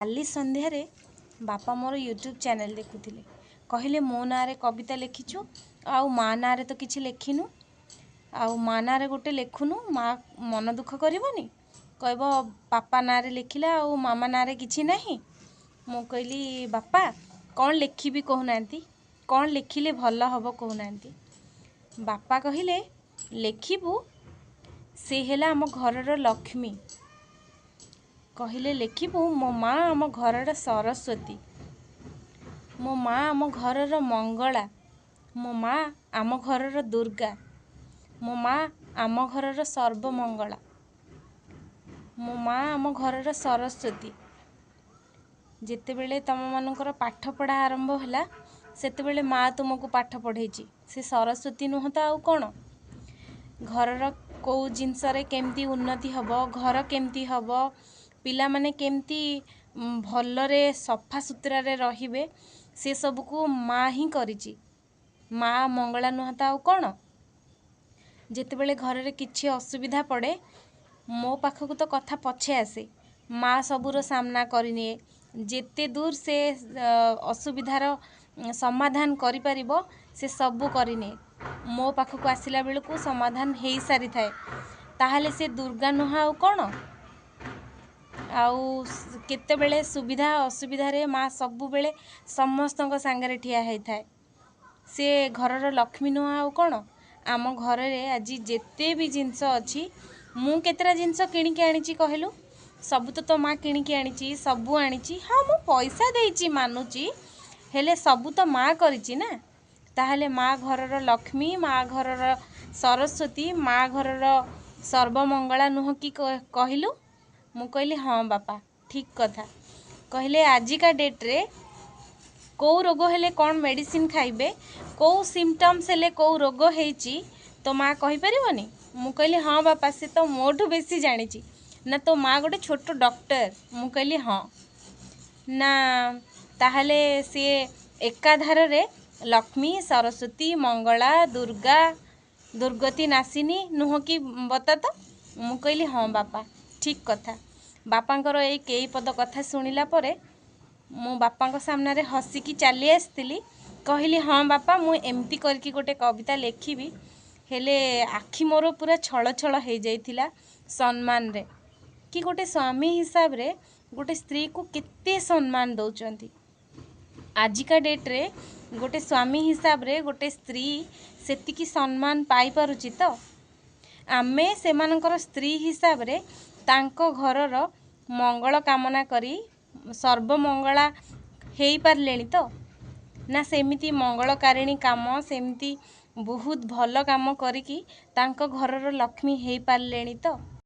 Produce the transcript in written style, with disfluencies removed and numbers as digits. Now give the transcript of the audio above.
କାଲି ସନ୍ଧ୍ୟାରେ ବାପା ମୋର ୟୁଟ୍ୟୁବ୍ ଚ୍ୟାନେଲ୍ ଦେଖୁଥିଲେ। କହିଲେ, ମୋ ନାଁରେ କବିତା ଲେଖିଛୁ ଆଉ ମା' ନାଁରେ ତ କିଛି ଲେଖିନୁ, ଆଉ ମା' ନାଁରେ ଗୋଟେ ଲେଖୁନୁ, ମା' ମନ ଦୁଃଖ କରିବନି, କହିବ ବାପା ନାଁରେ ଲେଖିଲା ଆଉ ମାମା ନାଁରେ କିଛି ନାହିଁ। ମୁଁ କହିଲି, ବାପା କ'ଣ ଲେଖିବି କହୁନାହାନ୍ତି, କ'ଣ ଲେଖିଲେ ଭଲ ହେବ କହୁନାହାନ୍ତି? ବାପା କହିଲେ, ଲେଖିବୁ ସେ ହେଲା ଆମ ଘରର ଲକ୍ଷ୍ମୀ। କହିଲେ, ଲେଖିବୁ ମୋ ମା' ଆମ ଘରର ସରସ୍ୱତୀ, ମୋ ମା' ଆମ ଘରର ମଙ୍ଗଳା, ମୋ ମା' ଆମ ଘରର ଦୁର୍ଗା, ମୋ ମା' ଆମ ଘରର ସର୍ବମଙ୍ଗଳା, ମୋ ମା' ଆମ ଘରର ସରସ୍ୱତୀ। ଯେତେବେଳେ ତୁମମାନଙ୍କର ପାଠପଢ଼ା ଆରମ୍ଭ ହେଲା, ସେତେବେଳେ ମା' ତୁମକୁ ପାଠ ପଢ଼େଇଛି, ସେ ସରସ୍ୱତୀ ନୁହଁ ତ ଆଉ କ'ଣ? ଘରର କେଉଁ ଜିନିଷରେ କେମିତି ଉନ୍ନତି ହେବ, ଘର କେମିତି ହେବ, ପିଲାମାନେ କେମିତି ଭଲରେ ସଫା ସୁତୁରାରେ ରହିବେ, ସେସବୁକୁ ମା' ହିଁ କରିଛି। ମା' ମଙ୍ଗଳା ନୁହଁ ତ ଆଉ କ'ଣ? ଯେତେବେଳେ ଘରରେ କିଛି ଅସୁବିଧା ପଡ଼େ, ମୋ ପାଖକୁ ତ କଥା ପଛେ ଆସେ, ମା' ସବୁର ସାମ୍ନା କରିନିଏ। ଯେତେ ଦୂର ସେ ଅସୁବିଧାର ସମାଧାନ କରିପାରିବ, ସେ ସବୁ କରିନିଏ। ମୋ ପାଖକୁ ଆସିଲା ବେଳକୁ ସମାଧାନ ହେଇସାରିଥାଏ। ତାହେଲେ ସେ ଦୁର୍ଗା ନୁହଁ ଆଉ କ'ଣ? ଆଉ କେତେବେଳେ ସୁବିଧା ଅସୁବିଧାରେ ମା' ସବୁବେଳେ ସମସ୍ତଙ୍କ ସାଙ୍ଗରେ ଠିଆ ହେଇଥାଏ। ସେ ଘରର ଲକ୍ଷ୍ମୀ ନୁହଁ ଆଉ କ'ଣ? ଆମ ଘରରେ ଆଜି ଯେତେ ବି ଜିନିଷ ଅଛି, ମୁଁ କେତେଟା ଜିନିଷ କିଣିକି ଆଣିଛି କହିଲୁ? ସବୁ ତ ତୋ ମା' କିଣିକି ଆଣିଛି, ସବୁ ଆଣିଛି। ହଁ, ମୁଁ ପଇସା ଦେଇଛି ମାନୁଛି, ହେଲେ ସବୁ ତ ମା' କରିଛି ନା। ତାହେଲେ ମା' ଘରର ଲକ୍ଷ୍ମୀ, ମା' ଘରର ସରସ୍ୱତୀ, ମା' ଘରର ସର୍ବମଙ୍ଗଳା ନୁହଁ କି କହିଲୁ? ମୁଁ କହିଲି, ହଁ ବାପା, ଠିକ୍ କଥା। କହିଲେ, ଆଜିକା ଡେଟ୍ରେ କେଉଁ ରୋଗ ହେଲେ କ'ଣ ମେଡ଼ିସିନ୍ ଖାଇବେ, କେଉଁ ସିମ୍ପଟମ୍ସ ହେଲେ କେଉଁ ରୋଗ ହେଇଛି, ତୋ ମା' କହିପାରିବନି? ମୁଁ କହିଲି, ହଁ ବାପା, ସେ ତ ମୋଠୁ ବେଶୀ ଜାଣିଛି। ନା, ତୋ ମା' ଗୋଟେ ଛୋଟ ଡକ୍ଟର। ମୁଁ କହିଲି, ହଁ। ନା, ତାହେଲେ ସିଏ ଏକାଧାରରେ ଲକ୍ଷ୍ମୀ, ସରସ୍ୱତୀ, ମଙ୍ଗଳା, ଦୁର୍ଗା, ଦୁର୍ଗତି ନାଶିନୀ ନୁହଁ କି ବତା ତ? ମୁଁ କହିଲି, ହଁ ବାପା, ଠିକ୍ କଥା। ବାପାଙ୍କର ଏଇ କେଇ ପଦ କଥା ଶୁଣିଲା ପରେ ମୁଁ ବାପାଙ୍କ ସାମ୍ନାରେ ହସିକି ଚାଲି ଆସିଥିଲି। କହିଲି, ହଁ ବାପା, ମୁଁ ଏମିତି କରିକି ଗୋଟେ କବିତା ଲେଖିବି। ହେଲେ ଆଖି ମୋର ପୁରା ଛଳ ଛଳ ହେଇଯାଇଥିଲା ସମ୍ମାନରେ, କି ଗୋଟେ ସ୍ୱାମୀ ହିସାବରେ ଗୋଟେ ସ୍ତ୍ରୀକୁ କେତେ ସମ୍ମାନ ଦେଉଛନ୍ତି। ଆଜିକା ଡେଟ୍ରେ ଗୋଟେ ସ୍ୱାମୀ ହିସାବରେ ଗୋଟେ ସ୍ତ୍ରୀ ସେତିକି ସମ୍ମାନ ପାଇପାରୁଛି ତ? ଆମେ ସେମାନଙ୍କର ସ୍ତ୍ରୀ ହିସାବରେ ତାଙ୍କ ଘରର ମଙ୍ଗଳ କାମନା କରି ସର୍ବମଙ୍ଗଳା ହେଇପାରିଲେଣି ତ? ନା ସେମିତି ମଙ୍ଗଳକାରିଣୀ କାମ, ସେମିତି ବହୁତ ଭଲ କାମ କରିକି ତାଙ୍କ ଘରର ଲକ୍ଷ୍ମୀ ହେଇପାରିଲେଣି ତ?